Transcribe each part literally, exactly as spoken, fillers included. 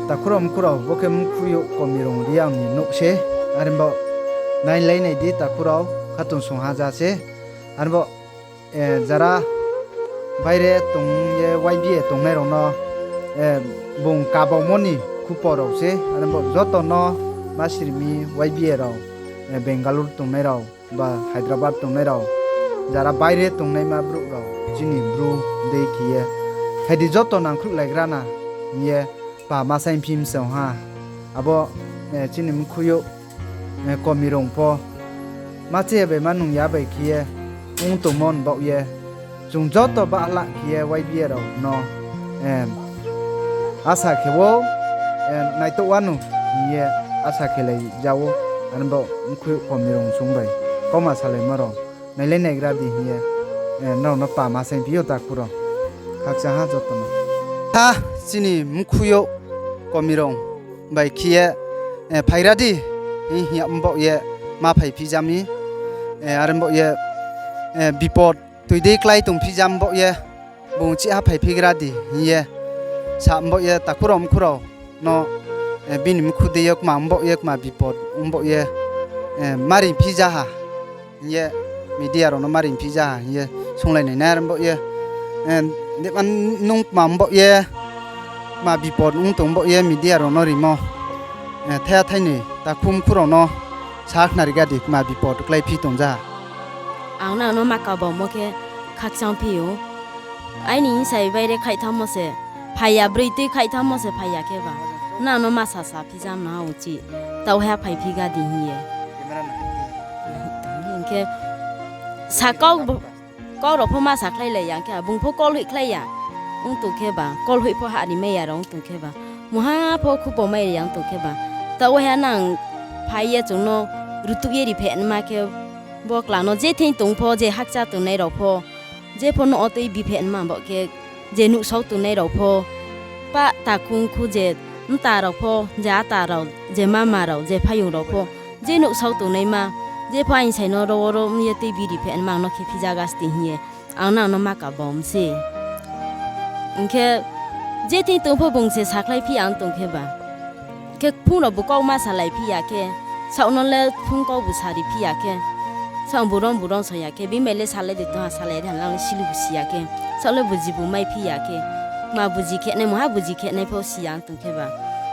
Takhu rao mkhu rao, bo khe mkhu youh Komirung Reang ni nouh se. Are bo nailai nai di takhu rao, khatungsung ha ja se. Are bo, jara baire tong ye Y B A tongnai rao no, bung kabaomo ni khupo rao se. Are bo joto no ma sirmi Y B A rao, Bangalore tongnai rao ba Hyderabad tongnai rao, jara baire tongnaima brouh rao, chini Bru dei khe ye, phai di joto nangkhruhlaigra na hing ye pa ma saingphi msong ha. Abo, chini mkhu youh, Komirung pho ma che ya bai ma nung ya bai khe ye ong tongmo ni baoh ye, chung joto bahla khe ye Y B A rao no asa khe wo, naitouh wanou hing ye asa khelai ja ou. Are bo mkhu youh Komirung sung bai kauma salaimo rao nailai naigra di hing ye, nrao no pa ma saingphi ou takhu rao. Khakchang ha joto no. Ha, chini mkhu youh Komirung bai khe ye, phaigra di hing hing ya mbaoh ye ma phaiphi ja mi. Are mbaoh ye, bipod toi dei klái tongphi ja mbaoh ye, bung chih ha phaiphigra di hing ye sa mbaoh ye takhu rao mkhu rao no, bini mkhu dei yo kma mbaoh ye kma bipod ongbaoh ye, ma ringphi ja ha hing ye, media rao no ma ringphi ja ha hing ye sunglai nai nai are mbaoh ye, dema nung kma mbaoh ye, kma bipod ong tong mbaoh ye media rao no rimo, thaiha thainoi takhu mkhu rao no sakhnari ga di kma bipod kláiphi tong ja ha. Ang nang no ma kabaomo khe khakchang phi ou. Aini bsai baire khaih thanngmo se phai ya, broi tui khaih thanngmo se phai ya khe ba, nang no ma sasa phi ja mna ha uchih, taoh ha phaiphi ga di hing ye. Hing khe sa kau, kau rao pho ma sakhlailai ya khe, bung pho call hoihkhlai ya ong tong khe ba, call hoih pho ha rimai ya rao ong tong khe ba, mungha pho khupo mai ri ya ong tong khe ba, taoh ha nang phai ye chung no rutuh ye ri phe nma khe, bo kla no je thing tong pho, je hakcha tongnai rao pho, je pho nouh wo tui bi phe nma bo khe, je nuhsao tongnai rao pho, pa takhu khu je mta rao pho, je ata rao, je mama rao, je phaiyong rao pho, je nuhsao tongnaima, je pho aini sai no ro wo ro ong ye tui bi ri phe nma ang no khe phi ja ga sti hing ye, ang nang no ma kabao mi se. Hing khe, je thing tong pho bung se sakhlai phi ya ong tong khe ba. Khe phung rao bu kau ma salai phi ya khe, saoh no le phung kau bu sari phi ya khe, saoh bu rong bu rong so ya khe, bini bai le salai de tong ha, salai de ha, nang le silu bu si ya khe, saoh le buji bu mai phi ya khe, ma buji khenai, mungha buji khenai pho si ya ong tong khe ba.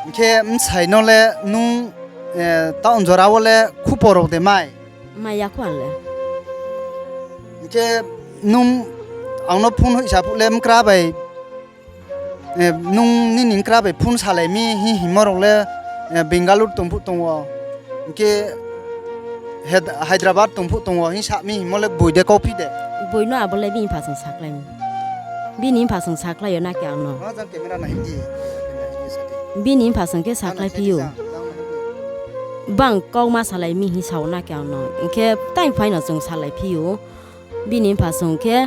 Hing khe bsai no le nung, taoh jora wo le khupo rao de mai? Mai ya kho ang le. Hing khe nung ang no phone hoihsa phuh le mkra bai, nung nini mkra bai phone salai mi hing hingmo rao le, Bangalore tong phuh tong wo, hing khe Hyderabad tong phuh tong wo hing sa mi hingmo le boi de kauphi de? Boi no abo le bini pha song sakhlai mi. Bini pha song sakhlai yo na khe ang no. Bini pha song khe sakhlai phi ou. Bang kau ma salai mi hing sa ou na khe ang no. Hing khe time phai no chung salai phi ou. Bini pha song khe,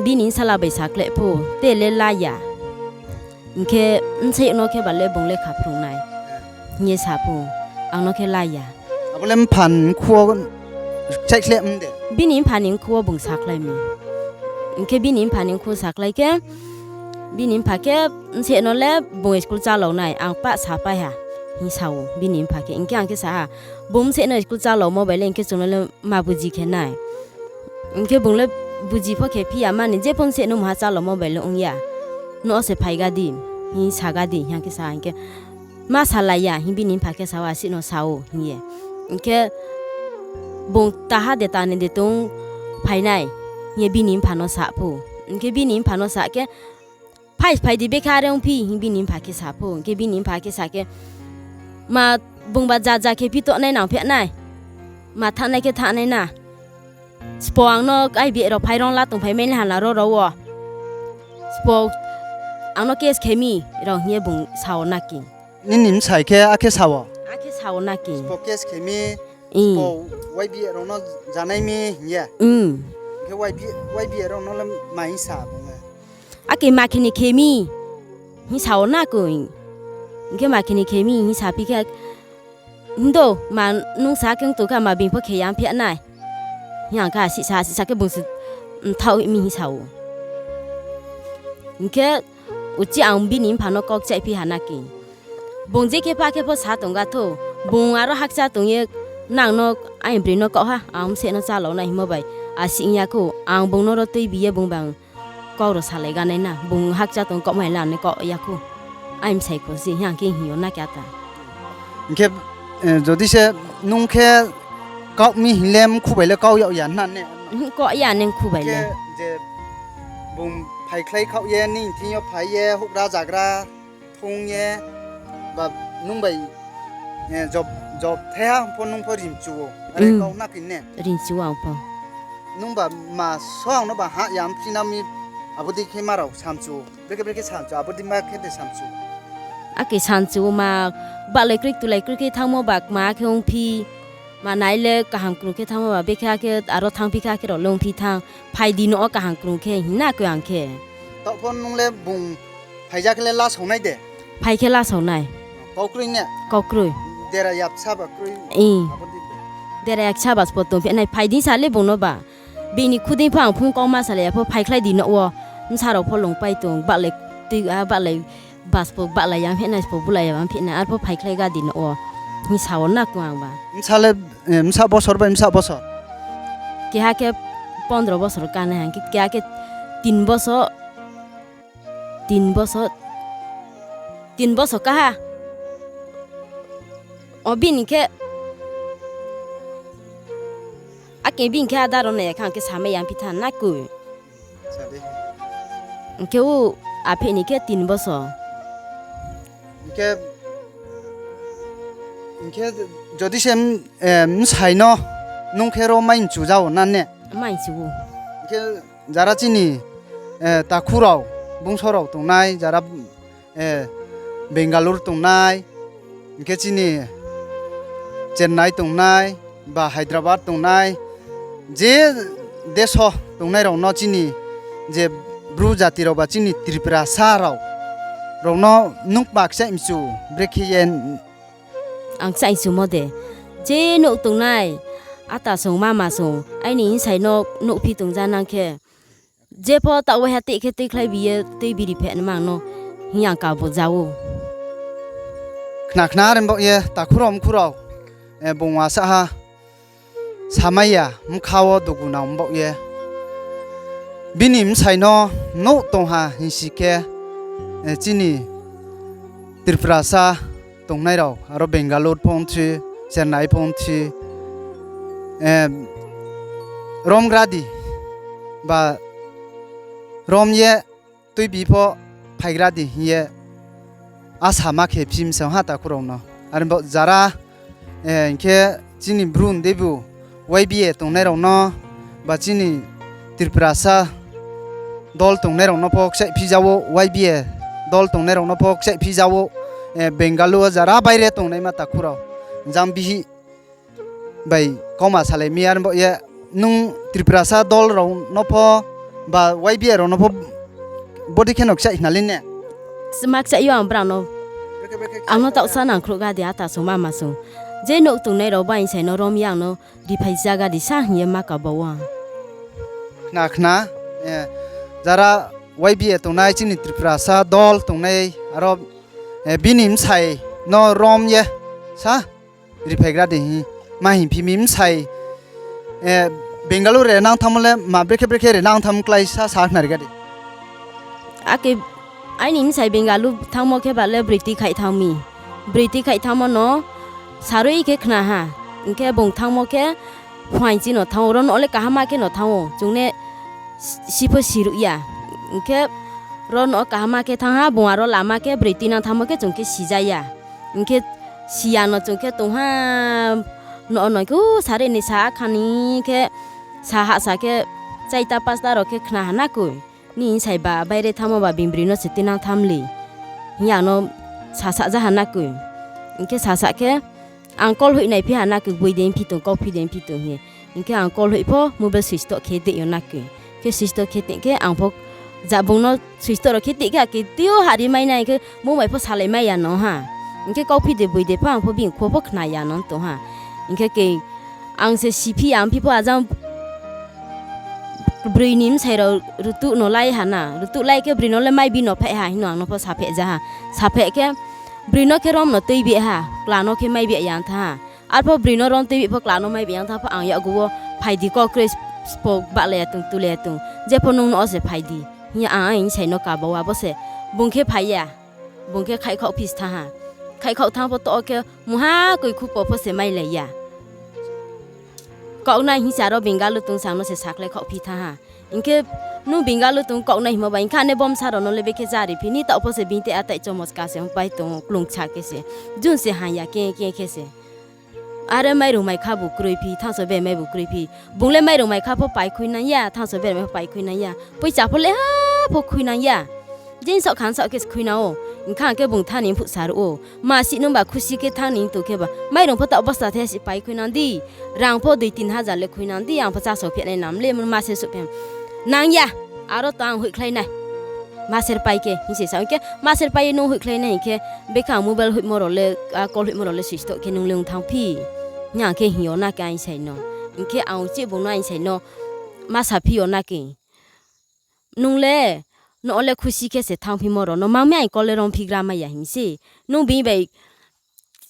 bini sala bai sakhlai pho, te le la ya. Hing khe, bsayouh no khe ba le bung lekha phrung nai hing ye sa pho, ang no khe la ya. Abo le mpha ni mkhu wo chaihkhle m de? Bini mpha ni mkhu wo bung sakhlai mi. Hing khe bini mpha ni mkhu sakhlai khe, bini mpha khe, bsayouh no le bung school chálao nai, ang pah sapai ha, hing sa ou bini mpha khe. Hing khe ang khe sa ha, bung bsayouh no school chálaomo bai le hing khe chung no le ma buji khe nai. Hing khe bung le buji pho khe phi ya mani, je pho bsayouh no mungha chálaomo bai le ong ya. Nouh wo se phai ga di, hing sa ga di, hing khe sa hing khe, ma salai ya, hing bini mpha khe sa ou, asuh no sa ou, hing ye. Hing khe bung taha de tani de tong phai nai, hing ye bini mpha no sa pho. Hing khe bini mpha no sa khe, phai, phai di, bekha are ongphi, hing bini mpha khe sa pho. Hing khe bini mpha khe sa khe, ma bungba ja ja khe phi toh nai nang phi nai. Ma thanng nai khe thanng nai na. Sbo ang no ai bi rao phai rong la tongphai mai le hala ro rao wo. Sbo ang no case khe mi rao hing ye bung sa ou na khe. Nini bsai khe akhe sa ou? Akhe sa ou na khe. Sbo case khe mi, sbo Y B A rao no janai mi hing ye? Khe Y B A, Y B A rao no le ma hing sa bung le? Akhe ma khe ni khe mi hing sa ou na khe. Hing khe ma khe ni khe mi hing saphi khe, hing do, ma nung sa khe ong tong khe ma bini pho khe ya phi nai. Hing ang khe asihsa, asihsa khe bung se mthaoh mi hing sa ou. Hing khe uchih ang bini mpha no kau kchaihphi ha na khe. Bung je khe pha khe pho sa tong ga thou, bung aro hakcha tong ye nang no, aini broi no kau ha, ang bseh no chálao nai hingmo bai, asih ong ya khou, ang bung no ro tuibi ye bung bang kau ro salai ga nai na, bung hakcha tong kaumai la ni kau ya khou, aini bsai kho se hing khe hing yo na khe ata. Hing khe, jodi se nung khe kau mi hing le mkhu bai le kau yag ya na ne? Kau ya ne mkhu bai le. Je bung phaikhlai khaoh ye nini thing yo phai ye houhgra zagra thung ye, ba nung bai job thaiha pho nung pho rimchu ou, are kau na khe ne? Rimchu ang pho. Nung ba ma so ang no ba ha ya mphi na mi, abo dei khe ma rao samchu, brekhe brekhe samchu, abo dei ma khe de samchu. Akhe samchu ma, bahlai kroi tulai kroi khe thanngmo ba kma khe ongphi, ma nai le kaham krung khe thanngmo ba, bekhe akhe aro thanngphi khe akhe rao le ongphi thanng, phai di no wo kaham krung khe hing na khe ang khe. Taoh pho nung le bung phaija khe le lasao nai de? Phai khe lasao nai. Kau kroi ne? Kau kroi. Dera yaksa ba kroi? Dera yaksa ba sbo tongphi nai, phai di sa le bung no ba. Bini khudei pho ang phung kauma salai ya pho, phaikhlai di no wo. Bsa rao pho lungpai tong, bahlai tui, a bahlai ba sbo bahlai ya mphi nai, sbo bulai ya mphi nai, arpho phaikhlai ga di no wo, hing sa wo na khe ang ba. Bsa le, bsa bosor bai bsa bosor? Keha khe pondro bosor kanai hing khe, keha khe tin bosor, tin bosor, tin bosor kaha. O bini khe, akhe bini khe ada rao nai ya khe ang khe samai ya mphi tha na khe. Hing khe o aphe ni khe tin bosor. Hing khe, hing khe jodi se bsai no nung khe ro mai mchu ja wo na ne? Mai mchu ou. Hing khe jara chini takhu rao, bungso rao tongnai, jara Bengaluru tongnai, hing khe chini Chennai tongnai, ba Hyderabad tongnai, je deso tongnai rao no chini je Bru jati rao ba chini Tiprasa rao, rao no nung kma kchaih mchu, brekhe ye? Ang kchaih mchumo de, je nouh tongnai, ata song mama song, aini bsai no nouhphi tong ja nang khe, jepho taoh waiha tei khe tuikhlai bi ye tuibi ri phe nma ang no hing ye ang kabo ja ou. Khna khna are baoh ye takhu rao mkhu rao, bung asa ha samai ya, bkha wo dugu nang baoh ye. Bini bsai no nouh tong ha hingsi khe, chini Tiprasa tongnai rao, aro Bengaluru pho ongthi, Chennai pho ongthi, romgra di, ba rom ye tuibi pho phaigra di hing ye asa ma khe phi msang ha takhu rao no. Are baoh jara, hing khe chini Bru ni debu Y B A tongnai rao no, ba chini Tiprasa dol tongnai rao no pho kchaihphi ja ou, Y B A dol tongnai rao no pho kchaihphi ja ou, Bengaluru wo jara baire tongnaima takhu rao, jang bihih bai kauma salai mi are baoh ye, nung Tiprasa dol rao no pho, ba Y B A rao no pho, bodei khe no kchaih khna le ne? Ma kchaih yo ang brao no. Ang no taohsa nangkhruh ga di, ata song mama song. Je nouh tongnai rao ba bsai no rom ye ang no riphai ja ga di sa hing ye ma kabo ou. Khna khna, jara Y B A tongnai chini Tiprasa dol tongnai aro, bini bsai no rom ye sa riphaigra di hing ma hingphi mi bsai, Bengaluru re nang thanngmo le ma brekhe brekhe re nang thanngmo klái sa sa khnari ga di. Akhe aini bsai Bengaluru thanngmo khe ba le broi tuikhaih thanng mi. Broi tuikhaih thanngmo no sarui khe khna ha. Hing khe bung thanngmo khe phuaing chi no thanng ou, ro no le kaham khe no thanng ou. Chung ne si pho siruh ya. Hing khe ro no kaham khe thanng ha, bung aro lama khe broi tuinang thanngmo khe chung khe sija ya. Hing khe si ya no chung khe tong ha, no no khe u sare ni sa kha ni khe sa hahsa khe chaita pasta rao khe khna ha na koi. Nini bsai ba baire thanngmo ba bini broi no se tuinang thanng le hing ye ang no sasa ja ha na koi. Hing khe sasa khe ang call hoih naiphi ha na koi, boi de phi tong, kauphi de phi tong hing ye. Hing khe ang call hoih pho mobile switch off khe tei yo na koi. Khe switch off khe tei khe ang pho ja bung no switch off rao khe tei khe ake tui yo hari mai nai khe mung bai pho salai mai ya no ha. Hing khe kauphi de boi de pho ang pho bini kho pho khna ya no tong ha. Hing khe ke ang se siphi ya, amphi pho ajang Broi ni bsai rao rutuh no lai ha na, rutuh lai khe broi no le mai bi no phaih ha hing no ang no pho sapheh ja ha. Sapheh khe broi no khe rom no tuibi ha, kla no khe mai bi ya tha ha. Arpho broi no rom tuibi pho kla no mai bi ya tha pho ang yakgu wo phai di, kau kroi spo bahlai ya tong, tulai ya tong, jepho nung no wo se phai di hing ye ang aini bsai no kaba wo, abo se bung khe phai ya. Bung khe khaihkhaoh phi se thanng ha. Khaihkhaoh thanng pho to khe mungha koi khupo pho se mailai ya. Kaunai hing se aro Bengalu tong sang no se sakhlai khaoh phi thanng ha. Hing khe nung Bengalu tong kaunai hingmo ba, hing khe ane bomsa rao no le bekhe chári phi ni, taoh pho se bini tai atai chomoska se ongpai tong klungsa khe se. Jun se hang ya, khe khe khe se. Are mairung mai kha bu kroi phi, thanngso bermai bu kroi phi. Bung le mairung mai kha pho pai khuinang ya, thanngso bermai pho pai khuinang ya. Poicha pho le ha pho khuinang ya. Jing saoh khan saoh khe se khuinang ou. Hing khe ang khe bung thanng ni phuhsa ruh ou. Masih nung ba khusi khe thanng ni tong khe ba, mairung pho taoh bosta the si pai khuinang di. Rang pho dui tin hajar le khuinang di, ang pho chásao phi nai nam le, ma se suh phi. Nang ya, aro to ang hoihkhlai nai. Maser pai khe hing se sa, hing khe maser pai ye nung hoihkhlai nai hing khe, bekhe ang mobile hoihmo rao le, a call hoihmo rao le switch off khe nung le ong thanng phi. Hing ang khe hing yo na khe aini bsai no. Hing khe ang uchih bung no aini bsai no ma saphi yo na khe. Nung le, no le khusi khe se thanngphimo rao no, ma mi aini call le rom phigra mai ya hing se. Nung bini bai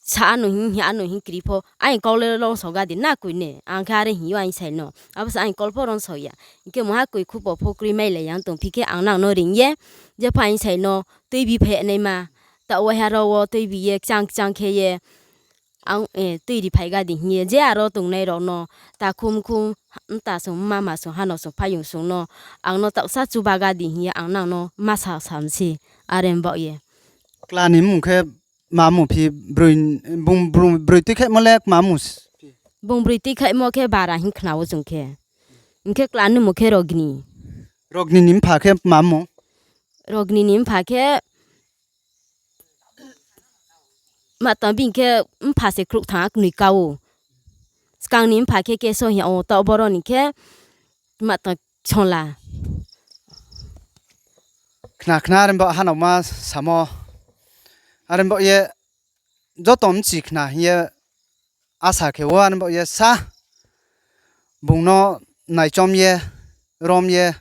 sa ano hing, hing ano hing kri pho, aini call le rom sao ga di na koi ne, ang khe are hing yo aini bsai no. Abo se aini call pho rom sao ya. Hing khe mungha koi khupo pho kroi mailai ya tong phi khe ang nang no reing ye, jepho aini bsai no tuibi phai naima, taoh waiha rao wo tuibi ye, kchang kchang khe ye, ang, eh, tuiri phai ga di hing ye, je aro tongnai rao no, takhu mkhu, mta sung, mama sung, hano sung, phaiyong sung no, ang no taohsa chuba ga di hing ye, ang nang no ma sa sam se, are mbaoh ye. Kla ni mmung khe ma mmung phi, broi, bung, bung broi tuikhaihmo le kma mmung? Bung broi tuikhaihmo khe Bara hing khna wo chung khe. Hing khe kla ni mmung khe Rogni. Rogni ni mpha khe kma mmung? Rogni ni mpha khe, ma tang bini khe mpha se khrouh thanng aknoi ka ou. Skang ni mpha khe Keso hing ya ou, taoh boro ni khe ma tang Sola. Khna khna are mbaoh hanaoma samo. Are mbaoh ye joto mchi khna hing ye asa khe wo, are mbaoh ye sa bung no naichom ye, rom ye,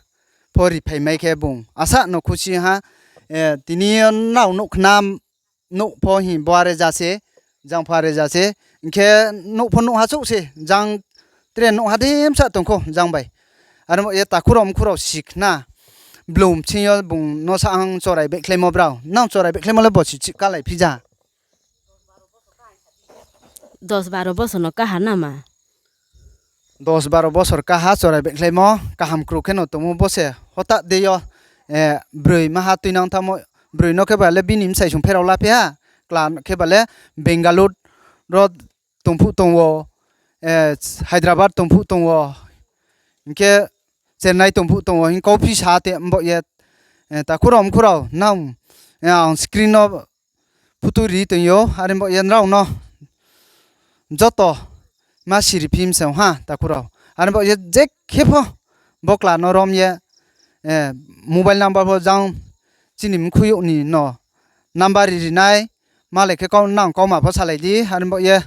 pho riphai mai khe bung asa no khusi ha, eh, tini yo nrao nouh khna nouh pho hing bo are ja se, jang pho are ja se, hing khe nouh pho nouh ha chouh se, jang tre nouh ha de bsa tong kho jang bai. Are mbaoh ye takhu rao mkhu rao si khna, blung bsing yo bung no sa ang chorai baihkhlaimo brao, nang chorai baihkhlaimo le bosi chih kalai phi ja? Dos baro bosor no kaha nama. Dos baro bosor kaha chorai baihkhlaimo, kaham kru khe no tongmo bo se. Hota de yo, eh, broi maha tuinang thanngmo, broi no khe ba le bini bsai sung pherao la phi ha, kla khe ba le Bengaluru ro tongphuh tong wo, eh, Hyderabad tongphuh tong wo, hing khe Chennai tongphuh tong wo hing kau phi sa te mbaoh ye, eh, takhu rao mkhu rao nang, eh, ang screen no photo ri tong yo, are mbaoh ye nrao no joto ma siri phi mseng ha takhu rao. Are mbaoh ye je khe pho bo kla no rom ye, eh, mobile number pho jang chini mkhu youh ni no number ri ri nai, malai khe kau nang kauma pho salai di, are mbaoh ye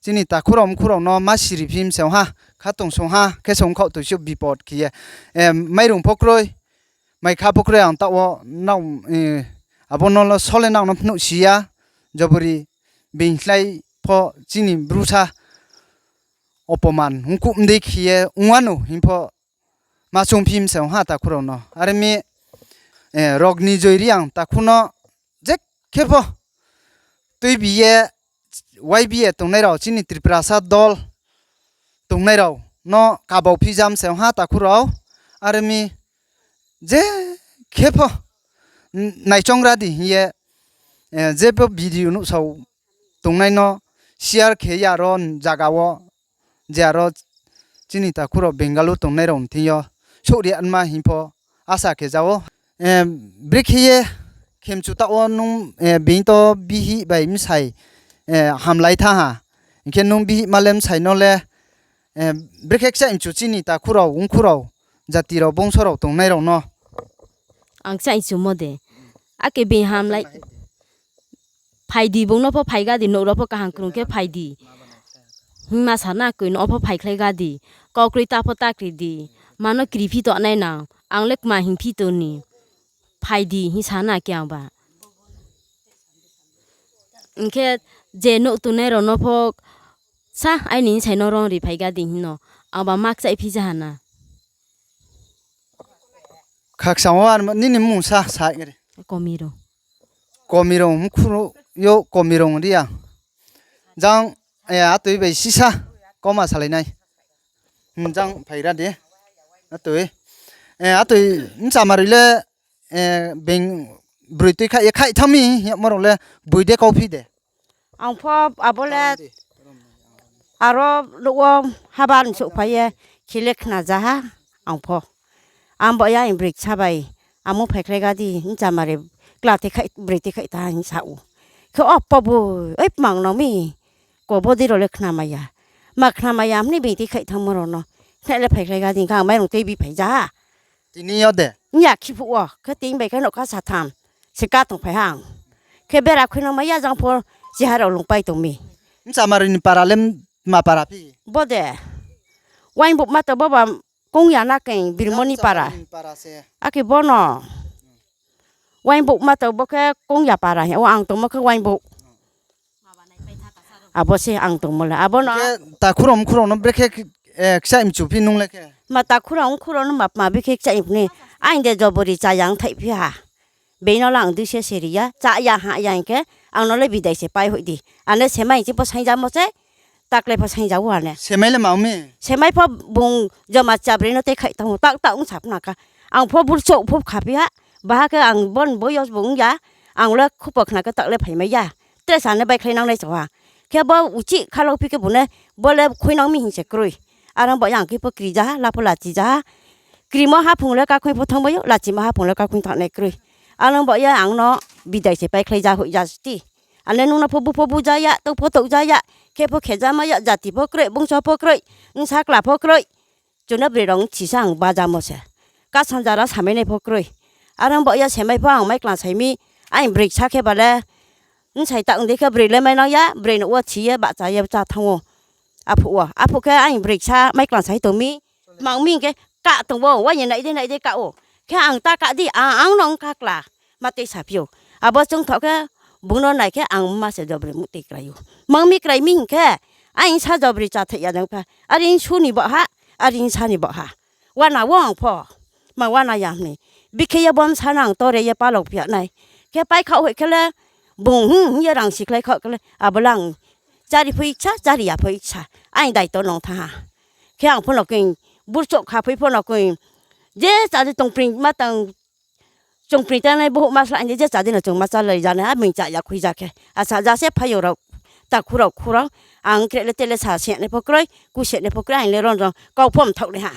chini takhu rao mkhu rao no ma siri phi mseng ha, khatungsung ha khe song khaoh toisi bipod khe ye, eh, mairung pho kroi, mai kha pho kroi ang taoh wo nrao, eh, abo no le sole nang no phnuh si ya, jobori beingkhlai pho chini Bru sa opoman ongkuh mdei khe ye ong wano hing pho ma chung phi mseng ha takhu rao no. Are mi, eh, Rogni Joy Reang takhu no je khe pho tuibi ye, waibi ye tongnai rao, chini Tiprasa dol tongnai rao no kabau phi ja mseng ha takhu rao. Are mi je khe pho n-, naichongra di hing ye, eh, jebo video nuhsao tongnai no share khe ya ro zaga wo, je aro chini takhu rao Bengaluru tongnai rao ni thing yo souhri anma hing pho asa khe ja ou. Eh, brekhe ye khemchu taoh wo nung, eh, being to bihih bai bsai, eh, hamlai thanng ha. Hing khe nung bihih ma le bsai no le, eh, brekhe kchaih mchu chini takhu rao, ongkhu rao, jati rao, bongso rao tongnai rao no. Ang kchaih mchumo de. Ake being hamlai. Phai di, bung no pho phai ga di, nouh rao pho kaham krung khe phai di. Hingma sa na koi, no pho phaikhlai ga di. Kau kroi ta pho ta kri di. Ma no kri phi tongnai nang, ang le kma hing phi tong ni, phai di hing sa na khe ang ba. Hing khe je nouh tongnai rao no pho sa, aini bsai no rong ri phai ga di hing no, ang ba ma kchaih phi ja ha na. Khakchang wo ar nini mmung sa, sa ri. Komirung. Komirung, mkhu yo Komirung ri ya. Jang, e, atoi bai sisa, kauma salai nai. Hmm, jang phai ra di. Atoi. E, atoi, bchamari le, e, being broi tui khaih ye khaih thanng mi, hingmo rao le boi de kauphi de. Ang pho abo le aro nouh wo haba ni souhphai ye, khe le khna ja ha, ang pho. Ang bo ya ang broi ksa bai, amo phaikhlai ga di, bchamari kla tui khaih, broi tui khaih tha hing sa ou. Khe o pho bo, oi pmang no mi, ko bo dei rao le khna mai ya. Ma khna mai ya, mni being tui khaih thanngmo rao no. Khnai le phaikhlai ga di, khe ang mairung tui bi phai ja ha. Tini yo de? Nya khiphuh wo, khe tini bai khe nougkha satham se ka tongphai ha ang. Khe bera khui no mai ya jang pho, chiha rao lungpai tong mi. Bchamari ni para le ma para phi? Bo de. Waingbouh ma to bo ba kong ya na khe Birmoni para. Akhe bo no. Waingbouh ma to bo khe kong ya para hing ou, ang tongmo khe Waingbouh. Abo se ang tongmo le. Abo no. Khe takhu rao mkhu rao no brekhe, e, kchaih mchu phi nung le khe? Ma takhu rao mkhu rao no ma pma brekhe kchaih phi ni. Aini de jobori cha ya ong thaih phi ha. Being no le ang dui se se ri ya, cha ya ha ya hing khe, ang no le bidai se pai hoih di. Ane semai chi pho saing ja mo se, takle pho saing ja ou ane. Semai le ma ong mi? Semai pho bung joma chabroi no tei khaih thanng ou, tak tak ong sa phna kha. Ang pho burchouh pho khaphi ha, baha khe ang bo ni boyos bo ong ya, ang le khupo khna khe tak le phaimai ya. Tre sa ne baikhlainang nai chá ha. Khe bo uchih khalophi khe bung ne, bo le khuinang mi hing se kroi. Are ong baoh ye ang khe pho kri ja ha, lapho lachi ja ha. Krimo haphung le kakhui pho thanngmai ou, lachimo haphung le kakhui thanng nai kroi. Are ong baoh ye ang no bidai se paikhlai ja hoih ja sti. Ane nung no pho bu pho bu ja ya, touh pho touh ja ya, khe pho khe ja mai ya, jati pho kroi, bungso pho kroi, bsa kla pho kroi. Chung no broi rao bchi sa ang bajamo se. Kasam jara samai nai pho kroi. Are ong baoh ye semai pho ang mai klang sai mi, aini broi ksa khe ba le, bsai ta ong dei khe broi le mai nang ya, broi nouh wo thi ye bahcha ye chá thanng ou. Aphuh wo, aphuh khe aini broi ksa mai klang sai tong mi, mang mi hing khe ka tong ou, wa ye nai dei nai dei ka ou. Khe ang ta ka di, ang, ang no ong ka kla, ma tei saphi ou. Abo choungthaoh khe, bung no nai khe ang ma se jobri muhtui krai ou. Mang mi krai mi hing khe, aini sa jobri chá thaih ya nang pha, are su ni baoh ha, are sa ni baoh ha. Wana wo ang pho, ma wana ya hing ni. Bikhe ye bo bsa no ang tore ye palao phi ya nai. Khe paikhaoh hoih khe le, bung hing hing ye rang sikhlai khaoh khe le, abo le ang chári pho iksa, chári ya pho iksa. Aini daito nong thanng ha. Khe ang pho no khe burchouh khaphui pho no khe, je chá di tongpring ma tang, chongpring tangnai bohouh ma sla hing di, je chá di no chung ma chálai ja nai ha, bini chá ya khui ja khe. Asa ja se phai ou rao, takhu rao khu rao. Ang kre le te le sa se nai pho kroi, ku se nai pho kroi, ang le ron ron kau pho mthaoh nai ha.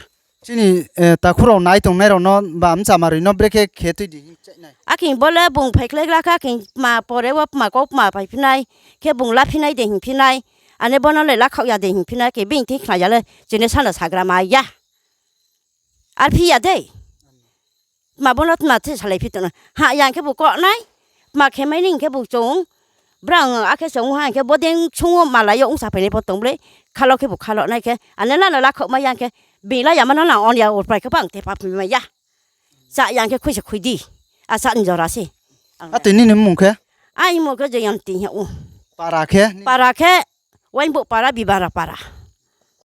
Chini, e, takhu rao nai tongnai rao no ba bchamari no brekhe khe tui di hing chai nai. Akhe bo le bung phaikhlai gra kha, akhe pma pore wo pma kau pma phaiphi nai, khe bung laphi nai de hingphi nai, ane bo no le lakhaoh ya de hingphi nai, khe bini thing khna ya le, chini sa no sagra mai ya. Arphi ya dei. Tma bo no tma the salai phi tong na. Ha ya hing khe bu koh nai. Tma khe mai ni hing khe bu chung. Brang akhe chung ha hing khe bo dei sung wo malai yo ongsa phai nai pho tong ble. Khalo khe bu khalo nai khe. Ane la no lakhaoh mai ya hing khe. Bini la yama no nang on ya urpai khe pho ang thepa phi mai ya. Chá ya hing khe khui se khui di. Asa ni jora se. Atoi nini mmung khe? Aini mmung khe Joyonti hing ou. Para khe? Para khe Waingbouh para, Bibara para.